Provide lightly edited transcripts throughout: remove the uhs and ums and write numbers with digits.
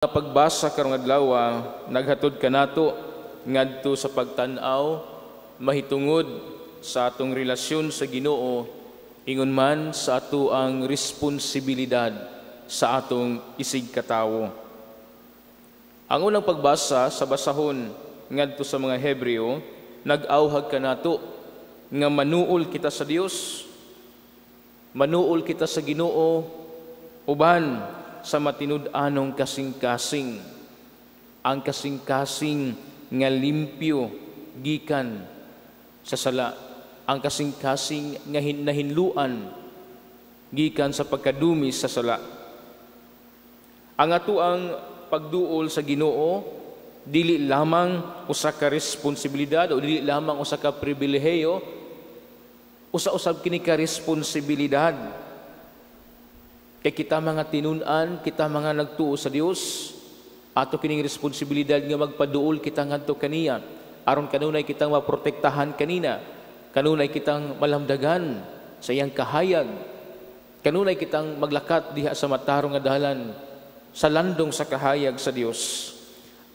Pagbasa karong adlaw naghatod kanato ngadto sa pagtan-aw mahitungod sa atong relasyon sa Ginoo, ingon man sa ato ang responsibilidad sa atong isig katawo. Ang unang pagbasa sa basahon ngadto sa mga Hebreo nag-awhag kanato nga manuol kita sa Dios, manuol kita sa Ginoo uban sa matinud-anong kasing-kasing, ang kasing-kasing nga limpyo gikan sa sala, ang kasing-kasing nga nahinluan gikan sa pagkadumi sa sala. Ang atoang pagduol sa Ginoo dili lamang usa ka responsibilidad o dili lamang usa ka pribilehiyo, usa-usab kini ka responsibilidad. Kay kita mga tinun-an, kita mga nagtuo sa Dios, ato kining responsibilidad nga magpaduol kita ngadto kaniya aron kanunay kitang maprotektahan kanina, kanunay kitang malamdagan sa iyang kahayag, kanunay kitang maglakat diha sa matarong nga dalan sa landong sa kahayag sa Dios.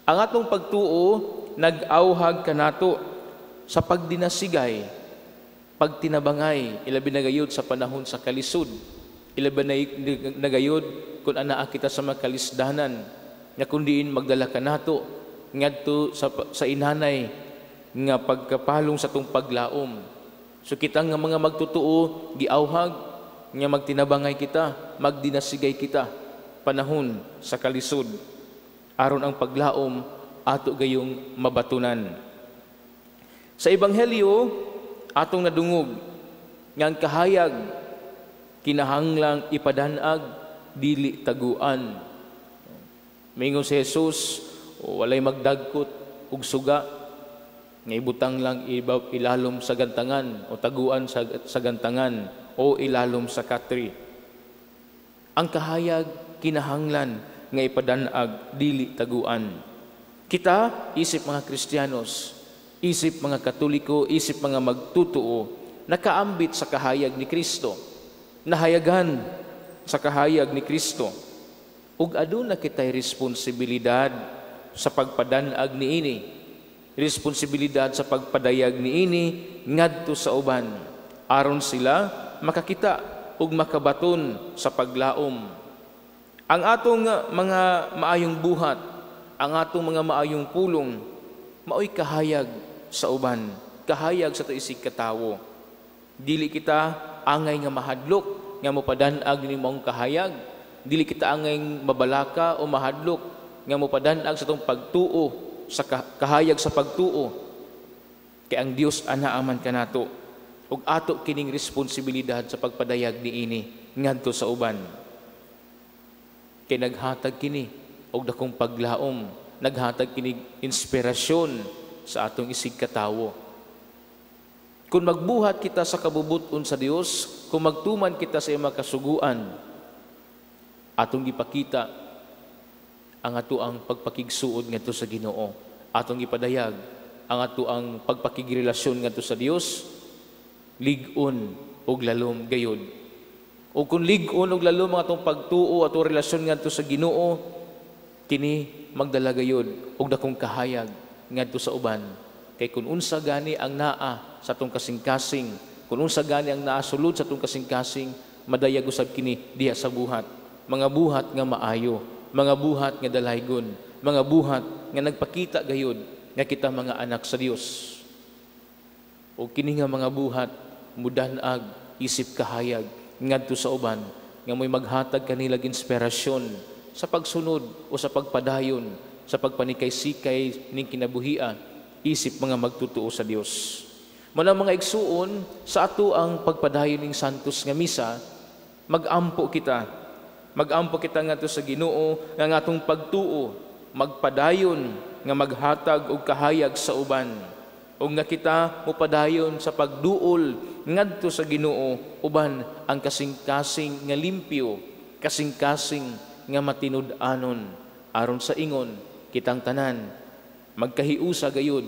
Ang atong pagtuo nag-awhag kanato sa pagdinasigay, pagtinabangay, ilabi na gayud sa panahon sa kalisod, ilabi na gayud kung anaa kita sa makalisdanan, nga kundiin magdala kanato ngadto sa inanay nga pagkapalong sa atong paglaom. So kita nga mga magtutuo giawhag nga magtinabangay kita, magdinasigay kita panahon sa kalisod, aron ang paglaom ato gayong mabatunan. Sa Ebanghelyo atong nadungog nga ang kahayag kinahanglang ipadanag, dili taguan. Mingon si Jesus, walay magdagkot og suga nga ibutang lang ilalom sa gantangan o taguan sa gantangan o ilalom sa katri. Ang kahayag kinahanglan nga ipadanag, dili taguan. Kita, isip mga Kristiyanos, isip mga Katoliko, isip mga magtutuo, nakaambit sa kahayag ni Kristo, nahayagan sa kahayag ni Kristo. Ug aduna kitay responsibilidad sa pagpadanag niini, responsibilidad sa pagpadayag niini ngadto sa uban, aron sila makakita ug makabaton sa paglaom. Ang atong mga maayong buhat, ang atong mga maayong pulong, maoy kahayag sa uban, kahayag sa isig katawo. Dili kita angay nga mahadlok nga mopadanag ni maong kahayag. Dili kita angay mabalaka o mahadlok nga mopadanag sa atong pagtuo, sa kahayag sa pagtuo. Kay ang Dios anaa man kanato ug ato kining responsibilidad sa pagpadayag niini ngadto sa uban. Kay naghatag kini og dakong paglaom, naghatag kini inspirasyon sa atong isig katawo. Kung magbuhat kita sa kabubut-on sa Dios, kung magtuman kita sa iyang kasuguan, atong gipakita ang atoang pagpakigsuod ngadto sa Ginoo. Atong gipadayag ang atoang pagpakigrelasyon ngadto sa Dios, lig-on og lalom gayod. O kung lig-on og lalom ang atong pagtuo, atong relasyon ngadto sa Ginoo, kini magdala gayod og dakong kahayag ngadto sa uban. Kay kung unsa gani ang naa sa atong kasing-kasing, kung unsa gani ang naa sulod sa atong kasing-kasing, madayag usab kini diha sa buhat. Mga buhat nga maayo, mga buhat nga dalaygon, mga buhat nga nagpakita gayod nga kita mga anak sa Dios. O kini nga mga buhat mudanag isip kahayag ngadto sa uban nga mo'y maghatag kanilag inspirasyon sa pagsunod o sa pagpadayon sa pagpanikay-sikay ning kinabuhia isip mga magtutuo sa Dios. Mao mga igsuon, sa ato ang pagpadayon ning Santos nga Misa, magampo kita. Magampo kita ngadto sa Ginoo nga ang atong pagtuo magpadayon nga maghatag og kahayag sa uban, ug nga kita mopadayon sa pagduol ngadto sa Ginoo uban ang kasing-kasing nga limpyo, kasing-kasing nga matinud-anon, aron sa ingon kitang tanan magkahiusa gayud,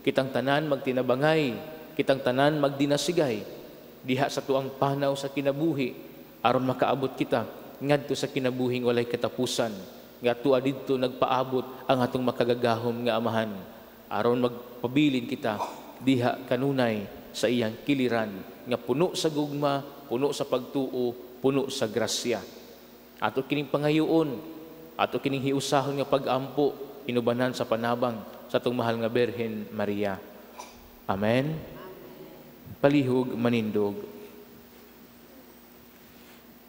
kitang tanan magtinabangay, kitang tanan magdinasigay diha sa tuang panaw sa kinabuhi, aron makaabot kita ngadto sa kinabuhing walay katapusan. Nga tua didto nagpaabot ang atong makagagahom nga Amahan. Aron magpabilin kita diha kanunay sa iyang kiliran nga puno sa gugma, puno sa pagtuo, puno sa grasya. Ato kining pangayoon, ato kining hiusahon nga pag-ampo, inubanan sa panabang sa atong mahal nga Birhen Maria. Amen. Palihog manindog.